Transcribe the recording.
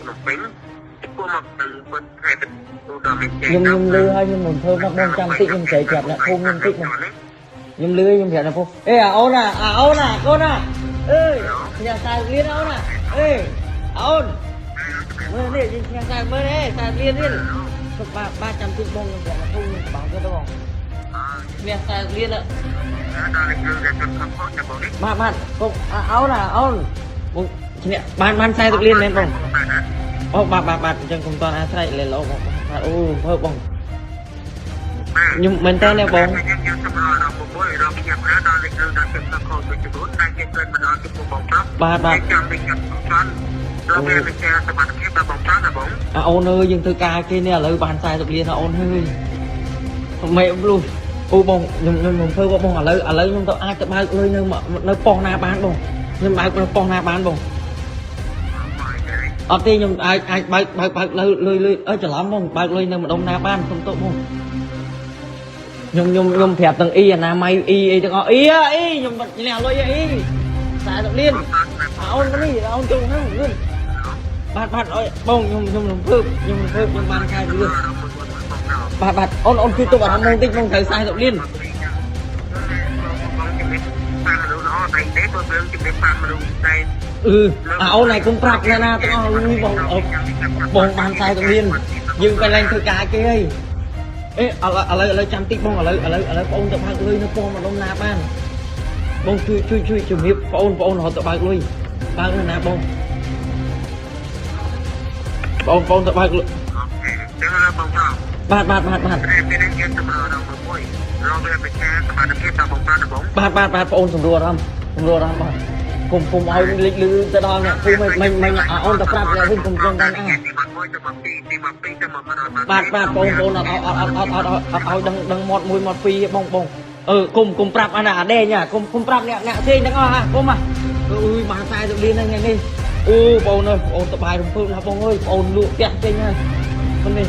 ភ្នំពេញចំពោះមកទៅពិតខេត្តឧត្តរមានជ័យ ខ្ញុំលឺហើយខ្ញុំមិនធ្វើមកបងចាំតិចខ្ញុំនិយាយប្រាប់អ្នកភូមិខ្ញុំតិចបងខ្ញុំលឺខ្ញុំប្រាប់អ្នកភូមិអេអាអូនអាអាអូនអាកូនអាអើយឈ្នះ40លានអូនអាអេអូនមើលនេះយើងឈ្នះ40មើលនេះ40លាននេះបាទបាទចាំតិចបងខ្ញុំប្រាប់អ្នកភូមិខ្ញុំបងទៅបងឈ្នះ40លាន ដល់លេខរឿងដែលគាត់ខំខុសចាំបងនេះ បាទបាទកុំអូនអូនបងឈ្នះបានបាន40លានមែនបងអូបាទបាទបាទអញ្ចឹងកុំតន់អាស្រ័យលេលោបងបាទអូធ្វើបងខ្ញុំមែនតើនេះបង ខ្ញុំសម្រាប់ដល់មួយរកខ្ញុំណាដល់លេខរឿងដែលគាត់ខុសមួយចំនួនដែលគេឃើញមកដល់ចំពោះបងប្រុស បាទបាទ ចាំលេខខ្ញុំចន់ដល់វាមានការសមត្ថភាពដល់បងប្រុសណាបង អូនអើយយើងធ្វើការគេនេះឥឡូវបាន40លានអូនអើយមេលុះអូបងខ្ញុំខ្ញុំធ្វើបងឥឡូវឥឡូវខ្ញុំទៅអាចទៅបើកលុយនៅនៅប៉ុស្តិ៍ណាបានបងខ្ញុំបើកនៅប៉ុស្តិ៍ណាបានបងអត់ទេខ្ញុំអាចអាចបើកបើកបើកលុយលុយលុយអើច្រឡំបងបើកលុយនៅម្ដុំណាបានសុំទោសបងខ្ញុំខ្ញុំខ្ញុំប្រាប់ទាំងអ៊ីអនាម័យអ៊ីអីទាំងអស់អ៊ីអ៊ីខ្ញុំបាត់ឈ្នះលុយអ៊ី40លានអូននេះអូនចូលហ្នឹងលឿនបាទបាទអើយបងខ្ញុំខ្ញុំរំភើបខ្ញុំរំភើបខ្ញុំបានខែលឿនបាទបាទអូនអូនជួយទប់អារម្មណ៍តិចបងត្រូវ40លាន បងជំរាបតាមមនុស្សល្អតែទេព្រោះរឿងជំរាបតាមមនុស្សតែ អឺអាអូនឯងគុំប្រាប់អ្នកណាទាំងអស់អឺបងបងបាន40លានយើងទៅឡើងធ្វើការគេហើយអេឥឡូវឥឡូវឥឡូវចាំតិចបងឥឡូវឥឡូវឥឡូវបងទៅបើកលុយនៅប៉ុស្តិ៍ម្ដុំណាបានបងជួយជួយជួយជំរាបបងបងរហូតទៅបើកលុយបើកនៅណាបងបងបងទៅបើកលុយ OK ចឹងបងប្រុស បាទបាទបាទបាទ តែពេលនេះយើងសម្រាប់ដល់មួយរកវាប្រឆាសមត្ថភាពដល់បងប្រុសបង បាទបាទបាទបងសម្រួលអារម្មណ៍សម្រួលអារម្មណ៍បងគុំគុំឲ្យលេចលឺទៅដល់អ្នកភូមិមិនមិនអូនទៅប្រាប់អ្នកវិញគុំគុំតាមអា ទី1ទៅ2ទី2ទៅ100 បាទបាទបងប្អូនអត់អត់អត់អត់អត់អត់ឲ្យដឹងដឹងមាត់មួយមាត់ពីរបងបងអឺគុំគុំប្រាប់អាណាអាដេញគុំគុំប្រាប់អ្នកអ្នកផ្សេងទាំងអស់ហ่ะគុំហ่ะអើយបាន40លានហ្នឹងថ្ងៃនេះអូបងអើយបងសបាយរំភើបណាស់បងអើយបងលក់ផ្ទះចេញហើយនេះ